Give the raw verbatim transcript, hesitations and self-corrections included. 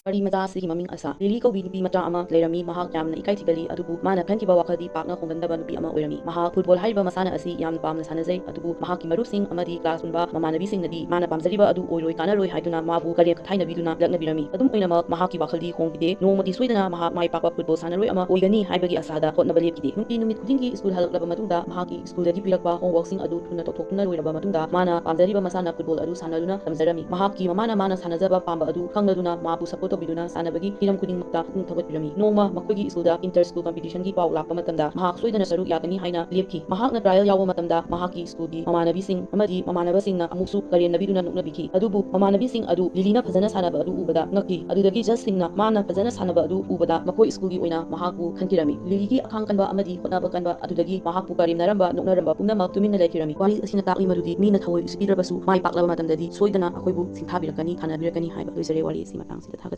ꯋꯥꯔꯤ ꯃꯆꯥ ꯑꯁꯤꯒꯤ ꯃꯃꯤꯡ ꯑꯁꯥ꯫ ꯂꯤꯂꯤ ꯀꯧꯕꯤ ꯅꯨꯄꯤ ꯃꯆꯥ ꯑꯃ ꯂꯩꯔꯝꯃꯤ꯫ ꯃꯍꯥꯛ ꯌꯥꯝꯅ ꯏꯀꯥꯏ ꯊꯤꯒꯜꯂꯤ, ꯑꯗꯨꯕꯨ ꯃꯥꯅ ꯈꯟꯈꯤꯕ ꯋꯥꯈꯜꯗꯤ ꯄꯥꯛꯅ ꯍꯣꯡꯒꯟꯗꯕ ꯅꯨꯄꯤ ꯑꯃ ꯑꯣꯏꯔꯝꯃꯤ꯫ ꯃꯍꯥꯛ ꯐꯨꯠꯕꯣꯜ ꯍꯥꯏꯔꯤꯕ ꯃꯁꯥꯟꯅ ꯑꯁꯤ ꯌꯥꯝꯅ ꯄꯥꯝꯅ ꯁꯥꯟꯅꯖꯩ, ꯑꯗꯨꯕꯨ ꯃꯍꯥꯛꯀꯤ ꯃꯔꯨꯞꯁꯤꯡ ꯑꯃꯗꯤ ꯀ꯭ꯂꯥꯁ ꯄꯨꯟꯕ ꯃꯃꯥꯟꯅꯕꯤꯁꯤꯡꯅꯗꯤ ꯃꯥꯅ ꯄꯥꯝꯖꯔꯤꯕ ꯑꯗꯨ ꯑꯣꯏꯔꯣꯏ ꯀꯥꯟꯅꯔꯣꯏ ꯍꯥꯏꯗꯨꯅ ꯃꯥꯕꯨ ꯀꯔꯦꯝ ꯀꯊꯥꯏꯅꯕꯤꯗꯨꯅ ꯂꯛꯅꯕꯤꯔꯝꯃꯤ꯫ ꯑꯗꯨꯝ ꯑꯣꯏꯅꯃꯛ, ꯃꯍꯥꯛꯀꯤ ꯋꯥꯈꯜꯗꯤ ꯍꯣꯡꯈꯤꯗꯦ꯫ ꯅꯣꯡꯃꯗꯤ ꯁꯣꯏꯗꯅ ꯃꯍꯥꯛ ꯃꯥꯏ ꯄꯥꯛꯄ ꯐꯨꯠꯕꯣꯜ ꯁꯥꯟꯅꯔꯣꯏ ꯑꯃ ꯑꯣꯏꯒꯅꯤ ꯍꯥꯏꯕꯒꯤ ꯑꯁꯥꯗ ꯍꯣꯠꯅꯕ ꯂꯦꯞꯈꯤꯗꯦ꯫ ꯅꯨꯡꯇꯤ ꯅꯨꯃꯤꯠ ꯈꯨꯗꯤꯡꯒꯤ ꯁ꯭ꯀꯨꯜ ꯍꯜꯂꯛꯂꯕ ꯃꯇꯨꯡꯗ ꯃꯍꯥꯛꯀꯤ ꯁ꯭ꯀꯨꯜꯗꯒꯤ ꯄꯤꯔꯛꯄ ꯍꯣꯝꯋꯔꯛꯁꯤꯡ ꯑꯗꯨ ꯊꯨꯅ ꯇꯧꯊꯣꯛꯇꯨꯅ ꯂꯣꯏꯔꯕ ꯃꯇꯨꯡꯗ, ꯃꯥꯅ ꯄꯥꯝꯖꯔꯤꯕ ꯃꯁꯥꯟꯅ ꯐꯨꯠꯕꯣꯜ ꯑꯗꯨ ꯁꯥꯟꯅꯗꯨꯅ ꯇꯝꯖꯔꯝꯃꯤ꯫ ꯃꯍꯥꯛꯀꯤ ꯃꯃꯥꯅ ꯃꯥꯅ ꯁꯥꯟꯅꯖꯕ ꯄꯥꯝꯕ ꯑꯗꯨ ꯈꯪꯂꯗꯨꯅ ꯃꯥꯕꯨ ꯁꯄꯣꯔꯠ ꯇꯧꯕꯤꯗꯨꯅ ꯁꯥꯟꯅꯕꯒꯤ ꯍꯤꯔꯝ ꯈꯨꯗꯤꯡꯃꯛꯇ ꯄꯨꯛꯅꯤꯡ ꯊꯧꯒꯠꯄꯤꯔꯝꯃꯤ꯫ ꯅꯣꯡꯃ ꯃꯈꯣꯏꯒꯤ ꯁ꯭ꯀꯨꯜꯗ ꯏꯟꯇꯔ ꯁ꯭ꯀꯨꯜ ꯀꯝꯄꯤꯇꯤꯁꯟꯒꯤ ꯄꯥꯎ ꯂꯥꯛꯄ ꯃꯇꯝꯗ ꯃꯍꯥꯛ ꯁꯣꯏꯗꯅ ꯁꯔꯨꯛ ꯌꯥꯒꯅꯤ ꯍꯥꯏꯅ ꯂꯦꯞꯈꯤ꯫ ꯃꯍꯥꯛꯅ ꯇ꯭ꯔꯥꯌꯦꯜ ꯌꯥꯎꯕ ꯃꯇꯝꯗ ꯃꯍꯥꯛꯀꯤ ꯁ꯭ꯀꯨꯜꯒꯤ ꯃꯃꯥꯟꯅꯕꯤꯁꯤꯡ ꯑꯃꯗꯤ ꯃꯃꯥꯟꯅꯕꯁꯤꯡꯅ ꯑꯃꯨꯛꯁꯨ ꯀꯔꯦꯝꯅꯕꯤꯗꯨꯅ ꯅꯣꯛꯅꯕꯤꯈꯤ꯫ ꯑꯗꯨꯕꯨ ꯃꯃꯥꯟꯅꯕꯤꯁꯤꯡ ꯑꯗꯨ ꯂꯤꯂꯤꯅ ꯐꯖꯅ ꯁꯥꯟꯅꯕ ꯑꯗꯨ ꯎꯕꯗ ꯉꯛꯈꯤ꯫ ꯑꯗꯨꯗꯒꯤ ꯖꯖꯁꯤꯡꯅ ꯃꯥꯅ ꯐꯖꯅ ꯁꯥꯟꯅꯕ ꯑꯗꯨ ꯎꯕꯗ ꯃꯈꯣꯏ ꯁ꯭ꯀꯨꯜꯒꯤ ꯑꯣꯏꯅ ꯃꯍꯥꯛꯄꯨ ꯈꯟꯈꯤꯔꯝꯃꯤ꯫ ꯂꯤꯂꯤꯒꯤ ꯑꯈꯥꯡ ꯀꯟꯕ ꯑꯃꯗꯤ ꯍꯣꯠꯅꯕ ꯀꯟꯕ ꯑꯗꯨꯗꯒꯤ ꯃꯍꯥꯛꯄꯨ ꯀꯔꯦꯝꯅꯔꯝꯕ, ꯅꯣꯛꯅꯔꯝꯕ ꯄꯨꯝꯅꯃꯛ ꯇꯨꯃꯤꯟꯅ ꯂꯩꯈꯤꯔꯝꯃꯤ꯫ ꯋꯥꯔꯤ ꯑꯁꯤꯅ ꯇꯥꯛꯂꯤ ꯃꯗꯨꯗꯤ ꯃꯤꯅ ꯊꯑꯣꯏ ꯎꯁꯤꯠꯄꯤꯗ꯭ꯔꯕꯁꯨ ꯃꯥꯏ ꯄꯥꯛꯂꯕ ꯃꯇꯝꯗꯗꯤ ꯁꯣꯏꯗꯅ ꯑꯩꯈꯣꯏꯕꯨ ꯁꯤꯡꯊꯥꯕꯤꯔꯛꯀꯅꯤ, ꯊꯥꯅꯕꯤꯔꯛꯀꯅꯤ ꯍꯥꯏꯕ꯫ ꯂꯣꯏꯖꯔꯦ ꯋꯥꯔꯤ ꯑꯁꯤ ꯃꯇꯥꯡꯁꯤꯗ꯫ ꯊꯥꯒꯠꯆꯔꯤ꯫